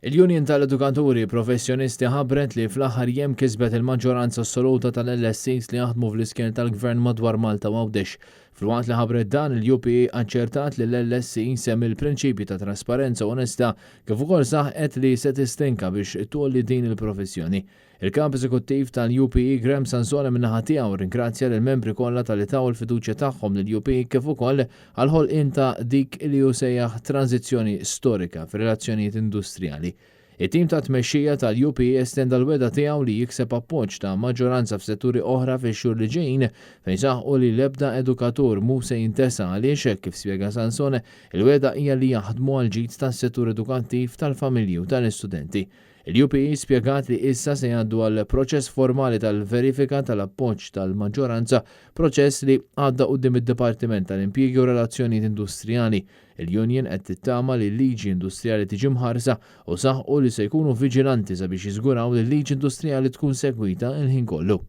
Il-Union tal-Edukaturi Professjonisti ħabbret li fl-aħħar jiem kisbet il-maġġoranza assoluta tal-LSEs li jaħdmu fl-iskejjel tal-Gvern madwar Malta u Għawdex. Filwaqt li ħabbret dan, il-UPE aċċertat li l-LSE semm il-prinċipji ta' trasparenza u onestà kif ukoll saħqet li se tistinka biex tgħolli din il-professjoni. Il-Kap Eżekuttiv tal-UPE Graham Sansone min-naħa tiegħu rringrazzja lill-membri kollha talli taw il-fiduċja tagħhom lill-UPE kif ukoll għall-ħolqien ta' dik li hu sejjaħ tranżizzjoni storika fir-relazzjonijiet industrijali. It-tim ta' tmexxija tal-UPE estenda l-wegħda tiegħu li jikseb appoġġ ta' maġġoranza f'setturi oħra fix-xhur li ġejjin fejn saħqu li l-ebda edukatur mhu se jintesa għaliex, kif spjega Sansone, il-wegħda hija li jaħdmu għall-ġid tas-settur edukattiv, tal-familji u tal-istudenti. Il-UPE spjegat li issa se jgħaddu għal proċess formali tal-verifika tal-appoġġ tal-maġġoranza, proċess li għadda quddiem id-Dipartiment tal-Impjiegi u Relazzjonijiet Industrijali. Il-union qed tittama li l-liġi industrijali tiġi mħarsa u saħqu li se jkunu viġilanti sabiex jiżguraw li l-liġi industrijali tkun segwita l-ħin kollu.